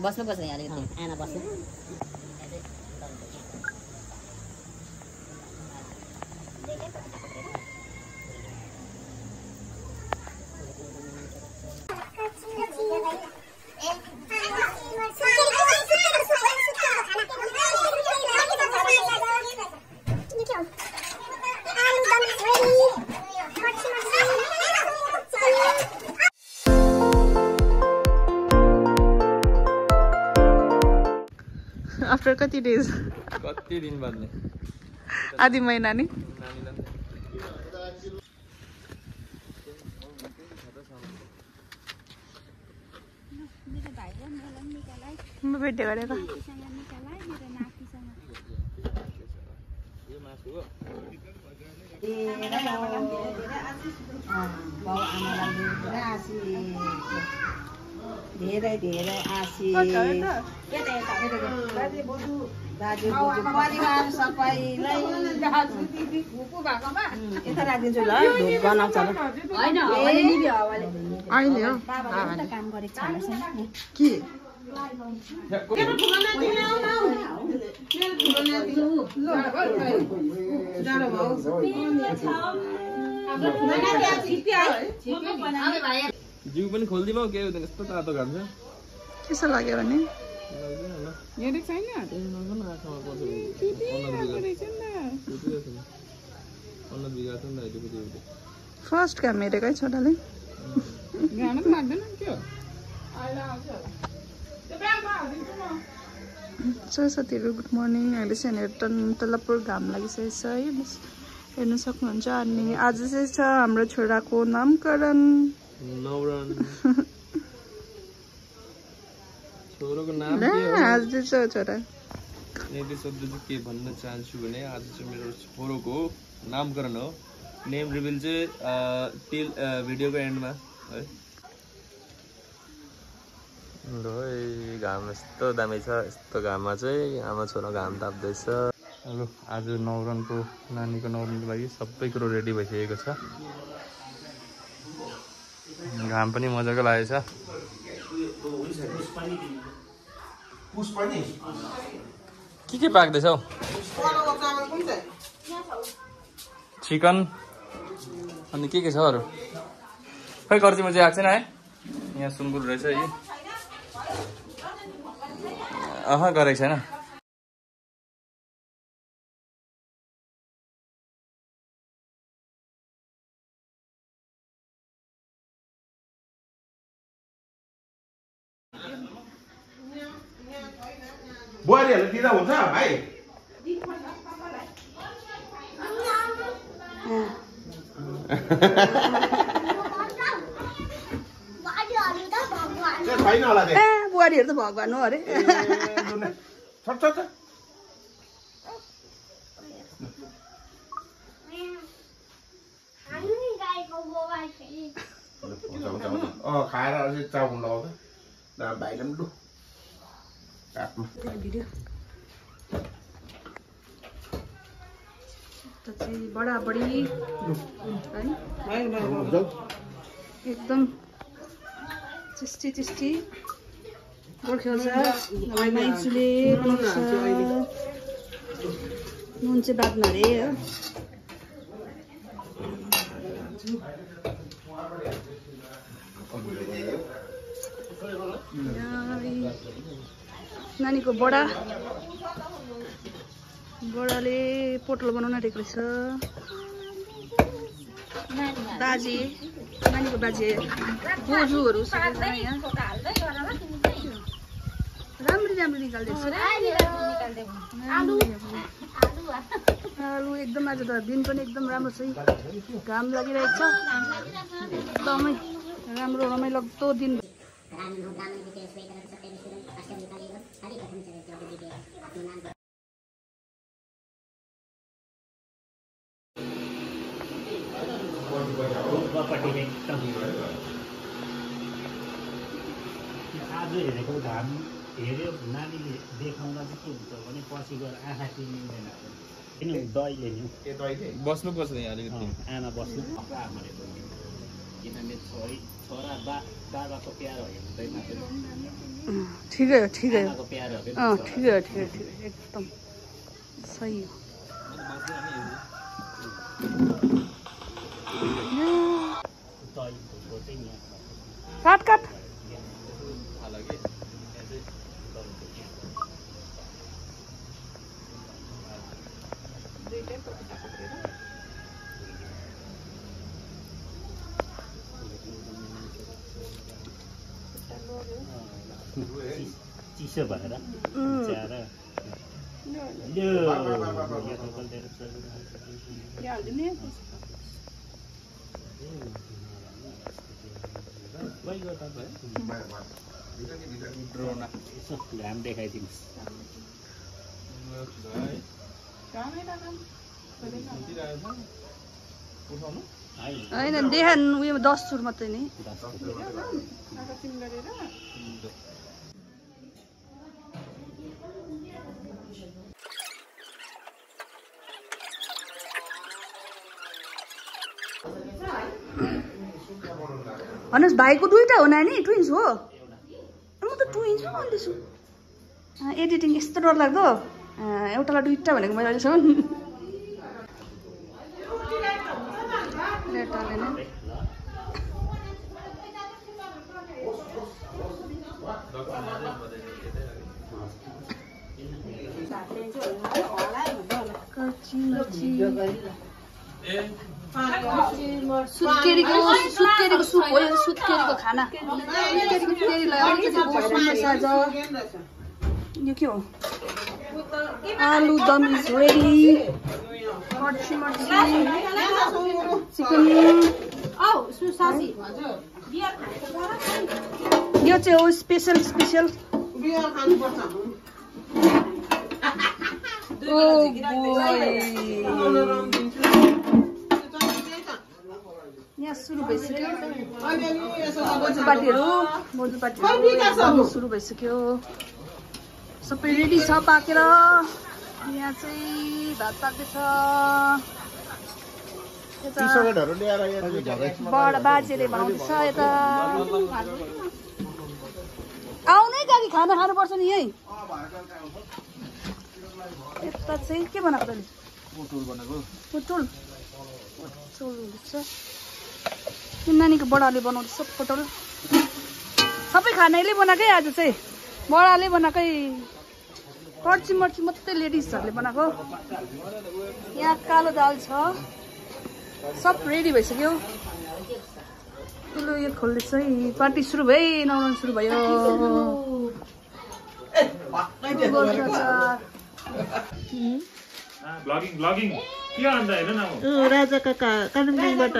बस्नुपर्छ यहाँ आना बस्नु आफ्टर कति डेज कति दिन बन्ने आधी महिना नि म भेट्यो गरेको धेरै धेरै आशीष दाजु बोजू परिवार सबैलाई यता राखिदिन्छु ल धुप बनाउँछ ल हैन अहिले हो काम गरेको छ के जिउ पनि खोल्दिम के हुँदैन यस्तो तातो घाम छ कसो लाग्यो भने फर्स्ट काम हेरेकै छोराले सरस्वतीहरू गुड मर्निङ अहिले चाहिँ हेर्नु तलपुर घाम लागिसकेको छ है हेर्नु सक्नुहुन्छ अनि आज चाहिँ छ हाम्रो छोराको नामकरण छोरोको नाम आज चाहिँ छ छोरा यदि शब्द चाहिँ के भन्न चाहन्छु भने आज चाहिँ मेरो छोरोको नामकरण हो नेम रिभिल चाहिँ टिल भिडियोको एन्डमा है ल घाम यस्तो दामी छ यस्तो घाममा चाहिँ आमा छोरा घाम ताप्दैछ हेलो आज न्वारानको नानीको न्वारानको लागि सबै कुरो रेडी भइसकेको छ घाम पनि मजाको लागेछ के पाक्दैछ हौ चिकन अनि के छ अरू खै कर्चीमा चाहिँ आएको छैन है यहाँ सुँगुर रहेछ है गरेको छैन बुहारीहरूले दिँदा हुन्छ भाइ बुहारीहरू त भगवान हो अरे खाएर चाउन लगाउँछ भाइले पनि लु भिडियो बढाबढी है एकदम चिस्टी चिस्टी गोर्खेल्छ मान्छेले नुन चाहिँ बाँध्नु अरे हो नानीको बडाले पोटल बनाउन आँटेको रहेछ बाजे नानीको बाजे बोजूहरू सबैजना यहाँ राम्ररी निकाल्दैछ आलु एकदम आज त दिन पनि एकदम राम्रो छ घाम लागिरहेको छ एकदमै राम्रो रमाइलो दिन आज हेरेको घाम हेऱ्यो नानीले देखाउँदा चाहिँ के हुन्छ भने पछि गएर आँखा चिनिँदैन दहीले नि ए दहीले बस्नुपर्छ यहाँ अलिकति आमा बस्नु किनभने छोरा बाबाको प्यारो हेर्दैन ठिकै हो ठिकै हो आमाको प्यारो ठिकै हो ठिकै ठिकै एकदम सही हो दहीको चाहिँ यहाँ काट काट चिसो भएर च्याएर घाम देखाइदिनुहोस् होइन देखा उयो 10 सुर मात्रै नि भन्नुहोस् भाइको दुईटा हो नानी ट्विन्स हो म त ट्विन्स हो भन्दैछु एडिटिङ यस्तो डरलाग्दो एउटालाई दुईटा भनेको मैले अहिलेसम्म सुत्केरीको सुप हो यो सुत्केरीको खाना केरीलाई अलिकति बोसुमा साझ यो के हो आलु दम इज रेडी मर्ची चिकन यो चाहिँ हो स्पेसल यहाँ सुरु भइसक्यो बोजूपाटीहरू सुरु भइसक्यो सबै रेडी छ पाकेर यहाँ चाहिँ भात पाक्दैछ बडा बाजेले बनाउँदैछ यता आउनै गाडी खाना खानुपर्छ नि यही यता चाहिँ के बनाएको तैँले पोटल हुँदैछ नानीको बडाले बनाउँदैछ पोटल सबै खानाले बनाएकै आज चाहिँ बडाले बनाएकै कर्ची मर्ची मात्रै लेडिजहरूले बनाएको यहाँ कालो दाल छ सब रेडी भइसक्यो ठुलो यो खोल्दैछ है पार्टी सुरु भयो नुहाउनु सुरु भयो ब्लगिङ के अन्त हेर्नु न राजा काका कालिम्पोङबाट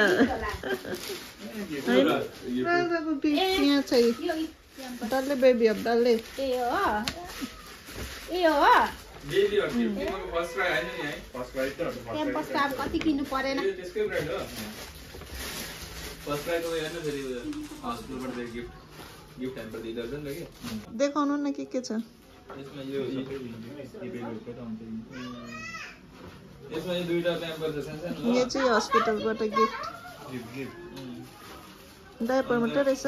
राजाको यहाँ चाहिँ डल्ले बेबी अब डल्ले कति किन्नु परेन देखाउनु न के छ यसमा यो दुईटा प्याम्पर छ सानो यो चाहिँ हस्पिटलबाट गिफ्ट डायपर मात्रै रहेछ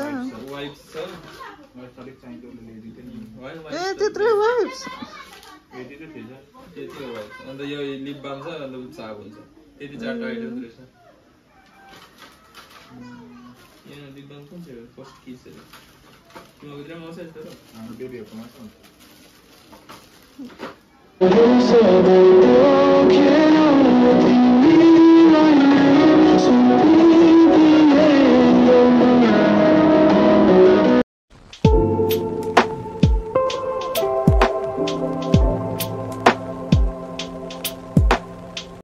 वाइट छ ए त्यत्रो वाइप्स त्यति हो वाइट अन्त यो लिप बाम छ अन्त साबुन छ त्यति चारवटा आइटम रहेछ यहाँ लिप बाम कुन चाहिँ फर्स्ट किसहरू त्यो भित्रमा आउँछ यस्तो र बेबीहरूकोमा छ